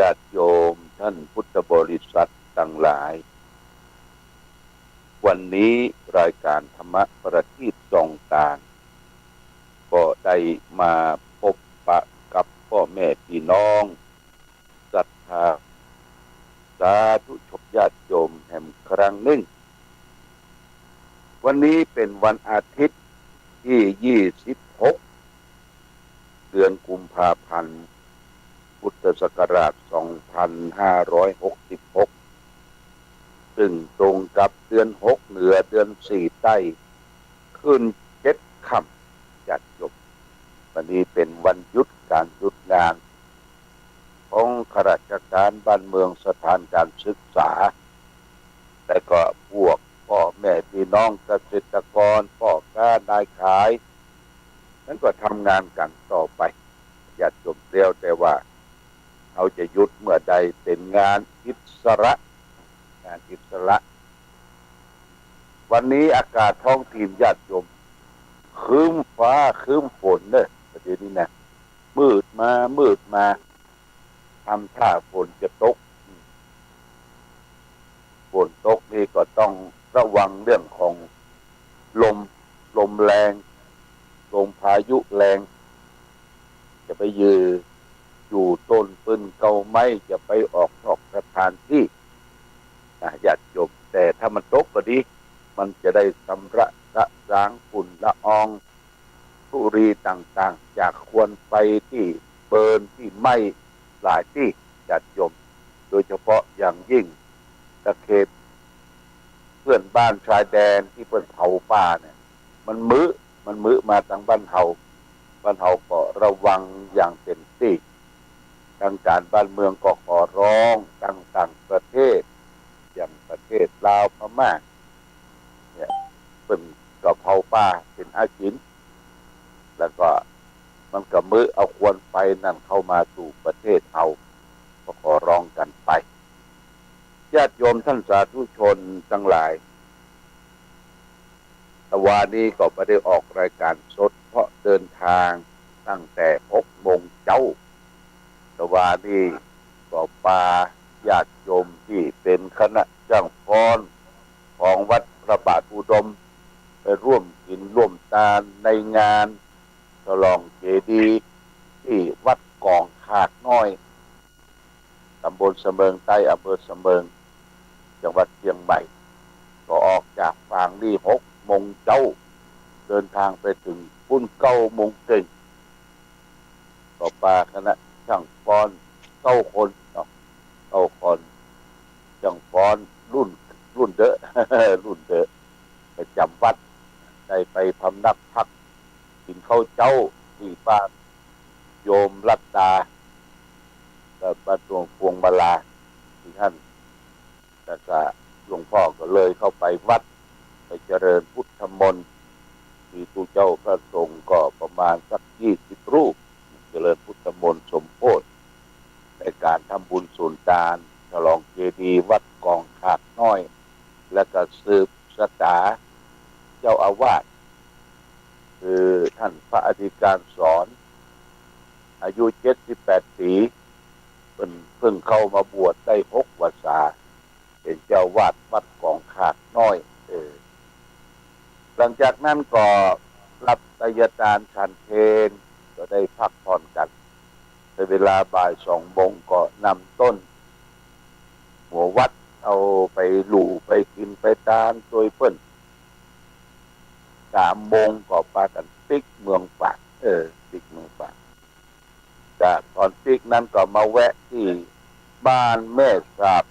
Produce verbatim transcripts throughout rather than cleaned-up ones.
ญาติโยมท่านพุทธบริษัทตังหลาย วันนี้รายก๋านธรรมะประทีปส่องตาง ก็ได้มาปบปะกับป้อแม่ปี้น้องศรัทธาสาธุชนญาติโยมแหมครั้งนึ่ง วันนี้เป๋นวันอาทิตย์ตี้ยี่สิบหก เดือนกุมภาพันธ์ พุทธศักราชสองพันห้าร้อยหกสิบหก ซึ่งตรงกับเดือนหกเหนือ เดือนสี่ใต้ ขึ้นเจ็ดค่ำ ญาติโยม วันนี้เป๋นวันหยุดก๋านหยุดงานของข้าราชก๋านบ้านเมือง สถานก๋านศึกษา และก็พวกป้อแม่ปี้น้องเกษตรกร ป้อก๊านายขาย นั้นก็ทำงานกั๋นต่อไป ญาติโยม แล้วแต่ว่าเฮาจะหยุดเมื่อใด เป๋นงานอิสระ งานอิสระ วันนี้อากาศท้องถิ่นญาติโยม ครึ้มฟ้าครึ้มฝนเน่อ ประเดี๋ยวนี้นะ มืดมามืดมา ทำท่าฝนจะตก ฝนตกนี่ก็ต้องระวังเรื่องของลม ลมแรง ลมพายุแรง จะไปยืนอยู่ต้นปื้นเก๊าไม้ จะไปออกนอกสถานตี้นะญาติโยม แต่ถ้ามันตกก็ดี มันจะได้ชำระสะสางฝุ่นละออง ธุลีต่างๆ จากควันไฟตี้เบิร์นตี้ไหม้หลายตี้ ญาติโยม โดยเฉพาะอย่างยิ่งตะเข็บเปื้อนบ้านชายแดนตี้เปิ้นเผาป่าเนี่ย มันมื้อ มันมื้อมาตางบ้านเฮา บ้านเฮาก็ระวังอย่างเต็มตี้ ตางก๋านบ้านเมืองก็ขอร้อง ตางต่างประเทศ อย่างประเทศลาวพม่า เนี่ย เปิ้นก็เผาป่าเป๋นอากิ๋น แล้วก็มันก็มื้อเอาควันไฟนั้นเข้ามาสู่ประเทศเฮา ก็ขอร้องกั๋นไป ญาติโยมท่านสาธุชนตังหลาย ตะวานี้ก็บ่ได้ออกรายก๋านสด เพราะเดินทางตั้งแต่หกโมงเจ๊า ตะวานี้ก็ปาญาติโยมตี้เป๋นคณะจ้างฟ้อนของวัดพระบาทอุดม ไปร่วมกิ๋นร่วมตานในงานฉลองเจดีย์ตี้วัดก๋องขากน้อย ต๋ำบลสะเมิงใต้ อำเภอสะเมิง จังหวัดเจียงใหม่ ก็ออกจากฝางนี่หกโมงเจ๊า เดินทางไปเถิงปุ้นเก้าโมงเก้ง ก็ปาคณะจ้างฟ้อนเก้าคนเนาะ เก้าคน จ้างฟ้อนรุ่น รุ่นเดอะ รุ่นเดอะ ประจ๋ำวัด ได้ไปพำนักพัก กิ๋นข้าวเจ๊าตี้บ้านโยมรัตตา และบ้านดวงพวงมาลาตี้หั้น แล้วก็หลวงพ่อก็เลยเข้าไปวัด ไปเจริญพุทธมนต์ มีผู้เจ้าพระสงฆ์ก็ประมาณสักยี่สิบรูป เจริญพุทธมนต์สมโภชในก๋านทำบุญสุนตาน ฉลองเจดีย์วัดก๋องขากน้อย และก็สืบชะตาเจ้าอาวาส คือท่านพระอธิการสอน อายุเจ็ดสิบแปดปี๋ เปิ้นเพิ่งเข้ามาบวชได้หกวรรษา เป๋นเจ้าอาวาสวัดก๋องขากน้อย เออ หลังจากนั้นก็รับไตรยตานฉันเพล ก็ได้พักผ่อนกั๋น ในเวลาบ่ายสองโมงก็นำต้นหัววัดเอาไปหลู่ไปกิ๋นไปตานตวยเปิ้น สามโมงก็ปากั๋นปิ๊กเมืองฝาง เออ ปิ๊กเมืองฝาง จากต๋อนปิ๊กนั้นก็มาแวะตี้บ้านแม่สาบ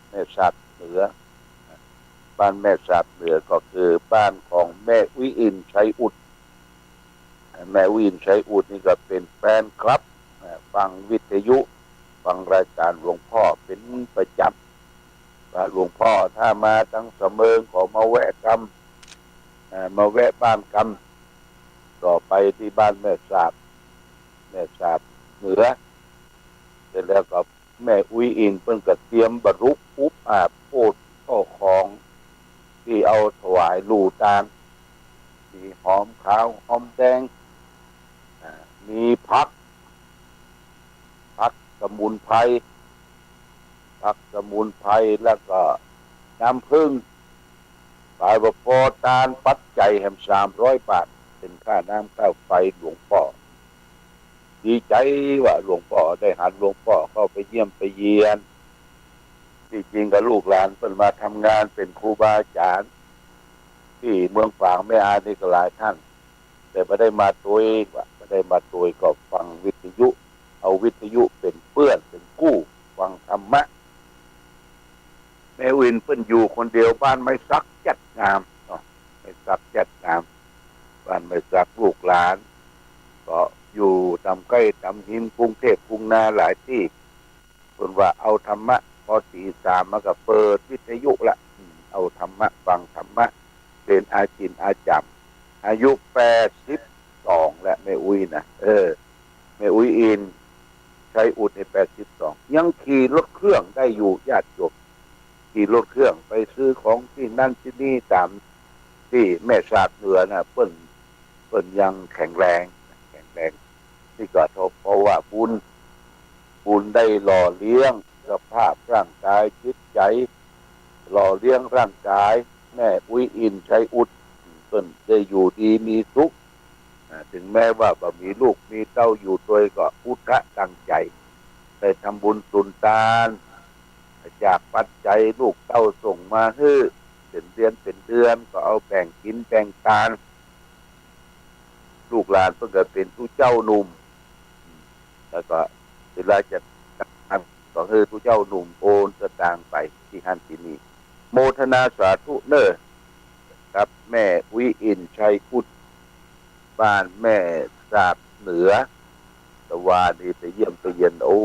แม่สาบเหนือ บ้านแม่สาบเหนือก็คือบ้านของแม่อุ๊ยอิน ชัยอุด แม่อุ๊ยอิน ชัยอุดนี่ก็เป๋นแฟนคลับ อ่า ฟังวิทยุ ฟังรายก๋านหลวงพ่อเป๋นประจ๋ำ ว่าหลวงพ่อถ้ามาตางสะเมิงก็มาแวะกำ อ่า มาแวะบ้านกำ ก็ไปตี้บ้านแม่สาบ แม่สาบเหนือ เสร็จแล้วก็แม่อุ๊ยอินเปิ้นก็เตรียมบารุกอุปอาบโภชข้าวของตี้เอาถวายหลู่ตาน มีหอมขาวหอมแดง อ่า มีผัก ผักสมุนไพร ผักสมุนไพร แล้วก็น้ำผึ้ง ป๋ายว่าปอตานปัจจัยแหมสามร้อยบาท เป๋นค่าน้ำค่าไฟหลวงป้อ ดีใจ๋ว่าหลวงป้อ ได้หันหลวงป้อเข้าไปเยี่ยมไปเยียน ตี้จริงก็ลูกหลานเปิ้นมาทำงานเป๋นครูบาอาจ๋ารย์ ตี้เมืองฝางแม่อายนี่ก็หลายต้าน แต่บ่ได้มาตวย ว่าบ่ได้มาตวยก็ฟังวิทยุ เอาวิทยุเป๋นเปื้อนเป๋นกู้ฟังธรรมะ แม่อุ๊ยอินเปิ้นอยู่คนเดียว บ้านไม้สักจั๊ดงามเนาะ ไม้สักจั๊ดงาม บ้านไม้สัก ลูกหลานก็อยู่ต๋ามใก้ต๋ามฮิมกรุงเทพฯกรุงนาหลายตี้ เปิ้นว่าเอาธรรมะ พอตี๋สามมาก็เปิดวิทยุละ อืม เอาธรรมะ ฟังธรรมะ เป๋นอาจินอาจ๋ำ อายุแปดสิบสองแล้วแม่อุ๊ยนะ เออ แม่อุ๊ยอิน ชัยอุดนี่แปดสิบสอง ยังขี่รถเครื่องได้อยู่ ญาติโยม ขี่รถเครื่องไปซื้อของตี้นั้นตี้นี่ต๋ามตี้แม่สากเหนือนะ เปิ้น เปิ้นยังแข็งแรง แข็งแรง นี่ก็เพราะว่าบุญ บุญได้หล่อเลี้ยงสภาพร่างกายจิตใจ๋ หล่อเลี้ยงร่างกายแม่อุ๊ยอิน ชัยอุด เปิ้นได้อยู่ดีมีสุข อ่า เถิงแม้ว่าบ่มีลูกมีเต้าอยู่ตวยก็อุทะตั้งใจ๋ ได้ทำบุญสุนตาน จากปัจจัยลูกเต้าส่งมาหื้อ เป๋นเดือนเป๋นเดือนก็เอาแบ่งกิ๋นแบ่งตาน ลูกหลานเปิ้นก็เป๋นตุ๊เจ้าหนุ่ม แล้วก็เวลาจะตานก็หื้อตุ๊เจ้าหนุ่มโอนสตางค์ไปตี้หั้นตี้นี่ โมทนาสาธุเน่อ กับแม่อุ๊ยอิน ชัยอุด บ้านแม่สากเหนือ ตะวานี้ไปเยี่ยมไปเยียน โอ้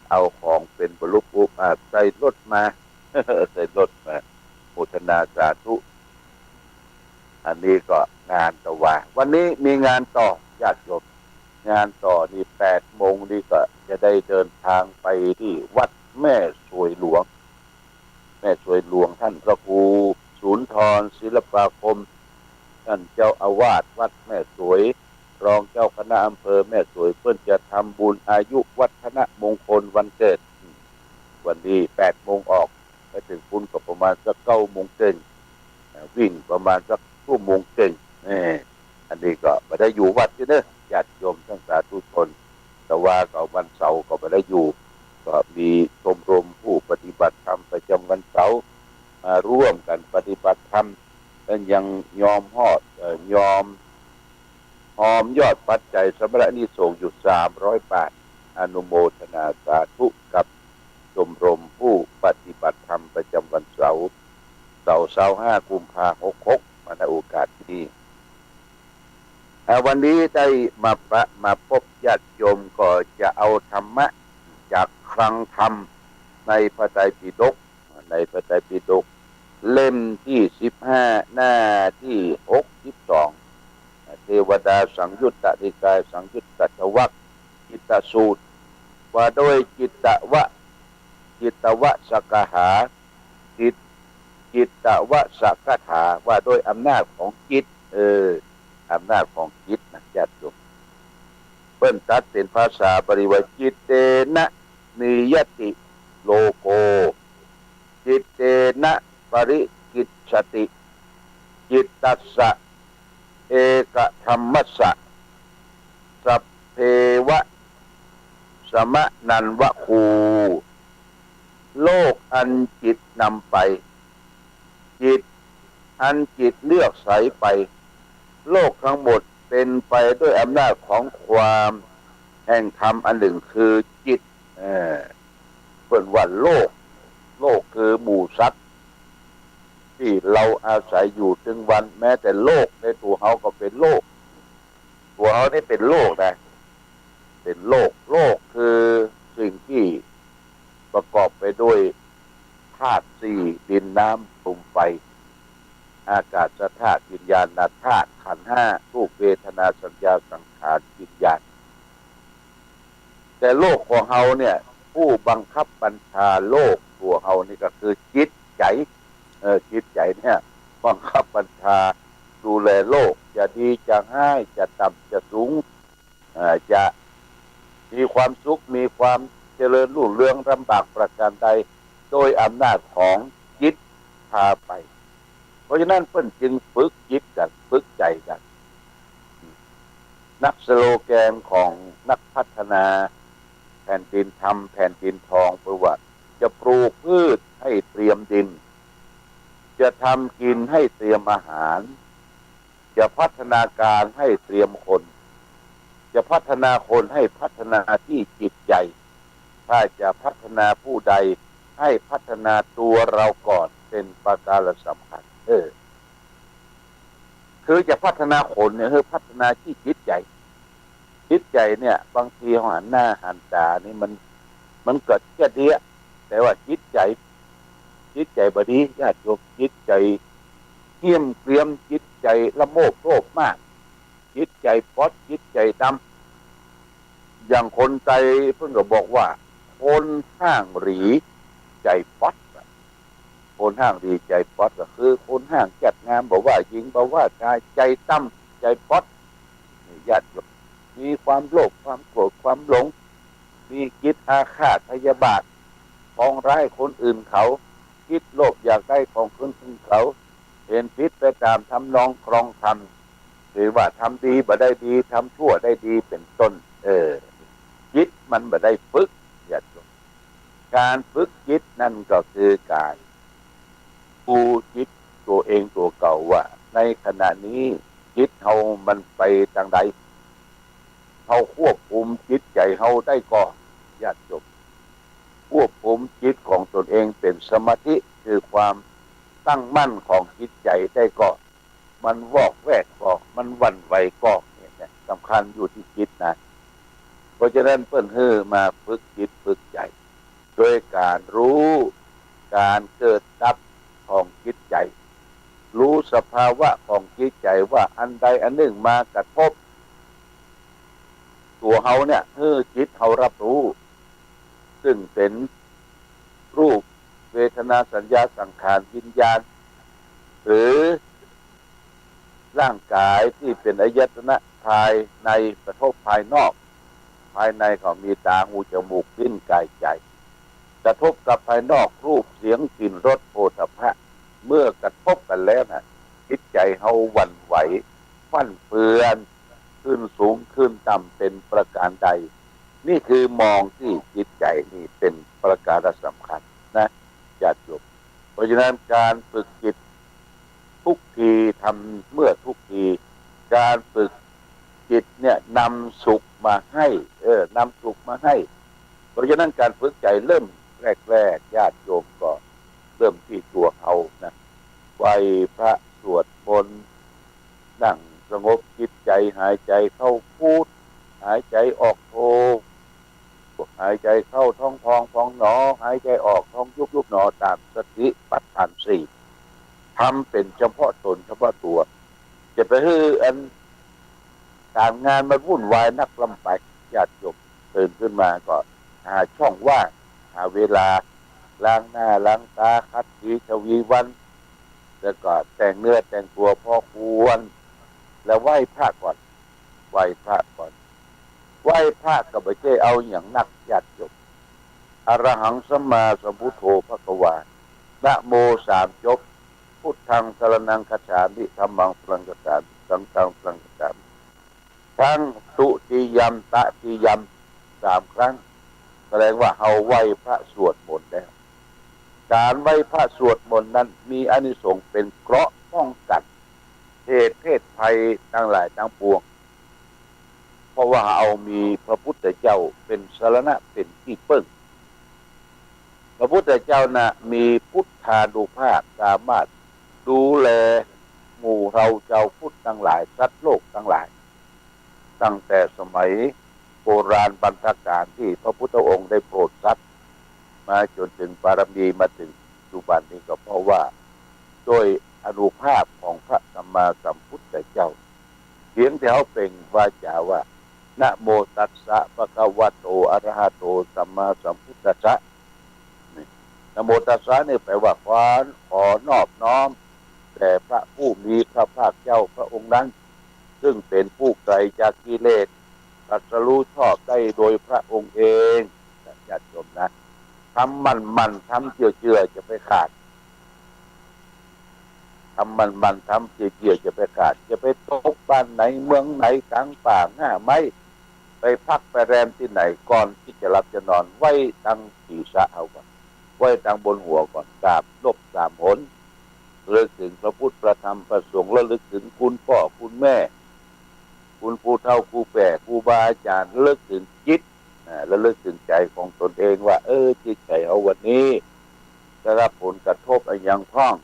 เอาของเป๋นบรรลุปุบ อ่า ใส่รถมา ใส่รถมา โมทนาสาธุ อันนี้ก็งานตะวา วันนี้มีงานต่อ ญาติโยม งานต่อนี่แปดโมงนี่ก็จะได้เดินทางไปตี้วัดแม่สวยหลวง แม่สวยหลวง ต้านพระครูสุนทรศิลปาคม ต้านเจ้าอาวาสวัดแม่สวย รองเจ้าคณะอำเภอแม่สวย เปิ้นจะทำบุญอายุวัฒนมงคลวันเกิด วันนี้แปดโมงออก ไปเถิงปุ้นก็ประมาณสักเก้าโมงเกิ่ง อ่า วิ่งประมาณสักชั่วโมงเกิ่ง เออ อันนี้ก็บ่ได้อยู่วัดเน่อ ญาติโยมต้านสาธุชน ตะวาก็วันเสาร์ก็บ่ได้อยู่ ก็มีชมรมผู้ปฏิบัติธรรมประจ๋ำวันเสาร์ มาร่วมกั๋นปฏิบัติธรรม แล้วยังยอมฮอด เอ่อ ยอม ฮอมยอดปัจจัยสำราญอานิสงส์อยู่สามร้อยบาท อนุโมทนาสาธุกับชมรมผู้ปฏิบัติธรรมประจ๋ำวันเสาร์ เสาร์ซาวห้ากุมภาหกหก มาในโอกาสนี้ อ่า วันนี้ได้มาปะ มาปบญาติโยม ก็จะเอาธรรมะจากคลังธรรมในพระไตรปิฎก ในพระไตรปิฎกเล่มตี้สิบห้า หน้าตี้หกสิบสอง เทวดาสังยุตตนิกาย สังยุตตวรรค จิตตสูตร ว่าโดยจิตตวะ จิตตวสกถา จิต จิตตวสกถา ว่าโดยอำนาจของจิต เออ อำนาจของจิตนะญาติโยม เปิ้นตรัสเป๋นภาษาบาลีว่า จิตเตนะ นิยตติโลโก จิตเตนะ ปริกิจฉติ จิตตัสสะ เอกธัมมัสสะ สัพเพวะ สมนังวะคู โลกอันจิตนำไป จิตอันจิตเลือกใสไป โลกทั้งหมดเป๋นไปด้วยอำนาจของความแห่งธรรมอันหนึ่งคือจิต เออ เปิ้นว่าโลก โลกคือหมู่สัตว์ตี้เฮาอาศัยอยู่ตึงวัน แม้แต่โลกในตั๋วเฮาก็เป๋นโลก ตั๋วเฮานี่เป๋นโลกนะ เป๋นโลก โลกคือสิ่งตี้ประกอบไปด้วยธาตุสี่ ดิน น้ำ ลม ไฟ อากาศธาตุ วิญญาณธาตุ ขันธ์ห้า รูป เวทนา สัญญา สังขาร วิญญาณ แต่โลกของเฮาเนี่ย ผู้บังคับบัญชาโลกตั๋วเฮานี่ก็คือจิตใจ๋ เออ จิตใจ๋เนี่ย บังคับบัญชาดูแลโลก จะดีจะฮ้าย จะต่ำจะสูง เอ่อ จะมีความสุข มีความ เจริญรุ่งเรืองลำบากประการใด โดยอำนาจของจิตพาไป เพราะฉะนั้นเปิ้นจึงฝึกจิตกั๋น ฝึกใจ๋กั๋น นักสโลแกนของนักพัฒนาแผ่นดินธรรมแผ่นดินทองเปิ้นว่า จะปลูกพืชให้เตรียมดิน จะทำกินให้เตรียมอาหาร จะพัฒนาการให้เตรียมคน จะพัฒนาคนให้พัฒนาที่จิตใจ๋ ถ้าจะพัฒนาผู้ใดให้พัฒนาตัวเฮาก่อนเป๋นประการสำคัญ เออ คือจะพัฒนาคนเนี่ย หื้อพัฒนาที่จิตใจ๋ จิตใจ๋เนี่ย บางทีเฮาหันหน้าหันต๋านี่มัน มันก็จะเดี้ย แต่ว่าจิตใจ๋ จิตใจ๋บ่ดี ญาติโยม จิตใจ๋เหี้ยมเกรียม จิตใจ๋ละโมบโลภมาก จิตใจ๋ป๊อด จิตใจ๋ดำ อย่างคนไตเปิ้นก็บอกว่า คนฮ้างหรีใจ๋ป๊อดอะ คนฮ้างหรีใจ๋ป๊อดก็คือคนฮ้างจัดงาม บ่ว่าญิงบ่ว่าจาย ใจ๋ต่ำใจ๋ป๊อด นี่ญาติโยม มีความโลภความโกรธความหลง มีจิตอาฆาตพยาบาท ปองร้ายคนอื่นเขา คิดโลภอยากได้ของคนอื่นเขา เห็นผิดไปต๋ามทำนองครองธรรม หรือว่าทำดีบ่ได้ดี ทำชั่วได้ดี เป๋นต้น เออ จิตมันบ่ได้ฝึก ญาติโยม ก๋านฝึกจิตนั่นก็คือก๋านดูจิตตั๋วเองตั๋วเก่าว่า ในขณะนี้จิตเฮามันไปตางใด เฮาควบคุมจิตใจ๋เฮาได้ก่อ ญาติโยม ควบคุมจิตของตนเองเป๋นสมาธิ คือความตั้งมั่นของจิตใจ๋ได้ก่อ มันวอกแวกก่อ มันหวั่นไหวก่อ เนี่ยนะ สำคัญอยู่ตี้จิตนะ เพราะฉะนั้นเปิ้นหื้อมาฝึกจิตฝึกใจ๋ โดยก๋านฮู้ก๋านเกิดดับของจิตใจ๋ ฮู้สภาวะของจิตใจ๋ว่าอันใดอันนึ่งมากระทบตั๋วเฮาเนี่ย หื้อจิตเฮาฮับฮู้ ซึ่งเป๋นรูป เวทนา สัญญา สังขาร วิญญาณ หรือ ร่างก๋ายตี้เป๋นอายตนะภายในกระทบภายนอก ภายในก็มีต๋า หู จมูก ลิ้น ก๋าย ใจ๋ กระทบกับภายนอก รูป เสียง กลิ่น รส โผฏฐัพพะ เมื่อกระทบกั๋นแล้วน่ะ จิตใจ๋เฮาหวั่นไหว ฟั่นเฟือน ขึ้นสูงขึ้นต่ำเป๋นประก๋านใด นี่คือมองตี้จิตใจ๋นี่เป๋นประก๋านสำคัญนะ ญาติโยม เพราะฉะนั้นก๋านฝึกจิตทุกที ทำเมื่อทุกที ก๋านฝึกจิตเนี่ยนำสุขมาหื้อ เออ นำสุขมาหื้อ เพราะฉะนั้นก๋านฝึกใจ๋เริ่มแรกๆ ญาติโยมก็เริ่มตี้ตั๋วเฮานะ ไหว้พระสวดมนต์ นั่งสงบจิตใจ๋ หายใจ๋เข้าพุท หายใจ๋ออกโธ หายใจ๋เข้าท้องพองพองหนอ หายใจ๋ออกท้องยุบยุบหนอ ต๋ามสติปัฏฐานสี่ ทำเป๋นเฉพาะต๋นเฉพาะตั๋ว จะไปหื้ออันก๋านงานมันวุ่นวายนักล้ำไป ญาติโยม ตื่นขึ้นมาก็หาช่องว่าง หาเวลา ล้างหน้าล้างต๋า ขัดสีชวีวัน แล้วก็แต่งเนื้อแต่งตั๋วพอควร แล้วไหว้พระก่อน ไหว้พระก่อน ไหว้พระก็บ่ใจ้เอาหยังนัก ญาติโยม อะระหังสัมมาสัมพุทโธภะคะวา นะโมสามจบ พุทธังสรณังคัจฉามิ ธัมมังสรณังคัจฉามิ สังฆังสรณังคัจฉามิ ครั้ง ตุติยัม ตติยัม สามครั้ง แสดงว่าเฮาไหว้พระสวดมนต์แล้ว ก๋านไหว้พระสวดมนต์นั้นมีอานิสงส์เป๋นเกราะป้องกั๋นเหตุเพศภัยตังหลายตังปวง เพราะว่าเฮามีพระพุทธเจ้าเป๋นสรณะเป๋นตี้เปิ้ง พระพุทธเจ้าน่ะมีพุทธานุภาพสามารถดูแลหมู่เฮาจาวพุทธตังหลาย สัตว์โลกตังหลาย ตั้งแต่สมัยโบราณบันทกาลตี้พระพุทธองค์ได้โปรดสัตว์ มาจ๋นเถิงบารมีมาเถิงปัจจุบันนี้ก็เพราะว่า ด้วยอานุภาพของพระสัมมาสัมพุทธเจ้า เสียงตี้เฮาเปล่งวาจาว่า นะโมตัสสะ ภะคะวะโต อะระหะโต สัมมาสัมพุทธัสสะ นี่ นะโมตัสสะนี่แปลว่า ขอ ขอนอบน้อมแด่พระผู้มีพระภาคเจ้าพระองค์นั้น ซึ่งเป๋นผู้ไกลจากกิเลส ตรัสรู้ชอบได้โดยพระองค์เอง ญาติโยมนะ ทำหมั่นๆ ทำเจื้อๆ จะไปขาด ทำหมั่นๆ ทำเจื้อๆ จะไปขาด จะไปตกบ้านไหนเมืองไหน ก๋างป่าง่าไม้ ไปพักไปแรมตี้ไหน ก่อนตี้จะหลับจะนอน ไหว้ตังศีรษะเฮาก่อน ไหว้ตังบนหัวก่อน กราบครบสามหน ระลึกถึงพระพุทธ พระธรรม พระสงฆ์ ระลึกถึงคุณป้อคุณแม่ คุณปู่เฒ่า ครูแป๋ ครูบาอาจ๋ารย์ ระลึกถึงจิต อ่า ระลึกถึงใจ๋ของตนเองว่า เออ จิตใจ๋เฮาวันนี้ได้รับผลกระทบอะหยังพ่อง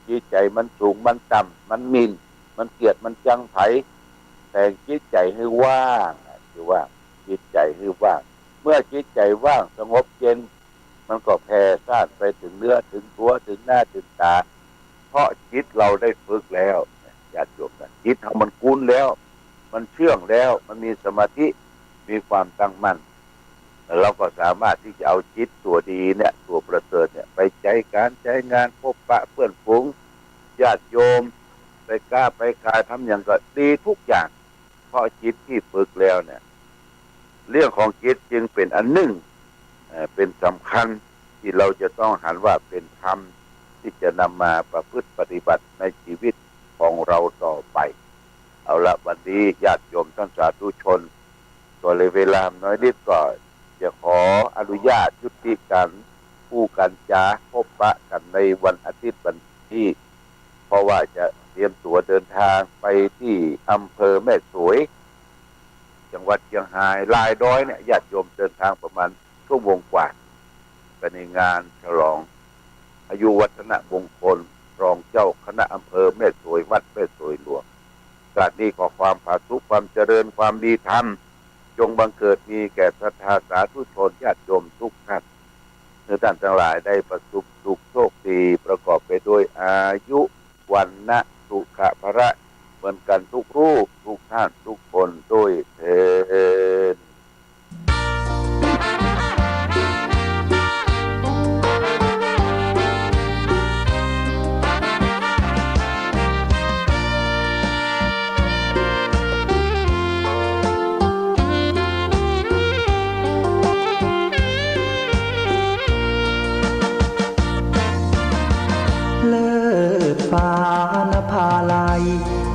จิตใจ๋มันสูง มันต่ำ มันหมิ่น มันเกลียด มันจังใผ แต่งจิตใจ๋หื้อว่างอะ หื้อว่าง จิตใจ๋หื้อว่าง เมื่อจิตใจ๋ว่างสงบเย็น มันก็แผ่ซ่านไปเถิงเนื้อเถิงตั๋ว เถิงหน้าเถิงต๋า เพราะจิตเฮาได้ฝึกแล้ว ญาติโยมนะ จิตเฮามันกุ้นแล้ว มันเชื่องแล้ว มันมีสมาธิ มีความตั้งมั่น เฮาก็สามารถตี้จะเอาจิตตั๋วดีเนี่ย ตั๋วประเสริฐเนี่ย ไปใจ๊ก๋านใจ๊งาน พบปะเปื้อนฝูง ญาติโยม ไปก๊าไปขาย ทำหยังก็ดีทุกอย่าง เพราะจิตตี้ฝึกแล้วเนี่ย เรื่องของจิตจึงเป๋นอันนึ่ง เอ่อ เป๋นสำคัญ ตี้เฮาจะต้องหันว่าเป๋นธรรม ตี้จะนำมาประพฤติปฏิบัติในชีวิตของเฮาต่อไป เอาละ วันนี้ญาติโยมต้านสาธุชน ก็เหลือเวลาน้อยนิด ก็จะขออนุญาตยุติก๋านอู้ก๋านจ๋า พบปะกั๋นในวันอาทิตย์วันนี้ เพราะว่าจะเตรียมตั๋วเดินทางไปตี้อำเภอแม่สวย จังหวัดเจียงฮาย ลายดอยเนี่ย ญาติโยมเดินทางประมาณชั่วโมงกว่า ไปในงานฉลองอายุวัฒนมงคล รองเจ้าคณะอำเภอแม่สวย วัดแม่สวยหลวง โอกาสนี้ขอความผาสุก ความเจริญ ความดีธรรม จงบังเกิดมีแก่ศรัทธาสาธุชนญาติโยมทุกท่าน หื้อท่านตังหลายได้ประสบสุขโชคดี ประกอบไปด้วยอายุ วรรณะ สุขะ พละ เหมือนกั๋นทุกรูป ทุกท่าน ทุกคนด้วยเทอญ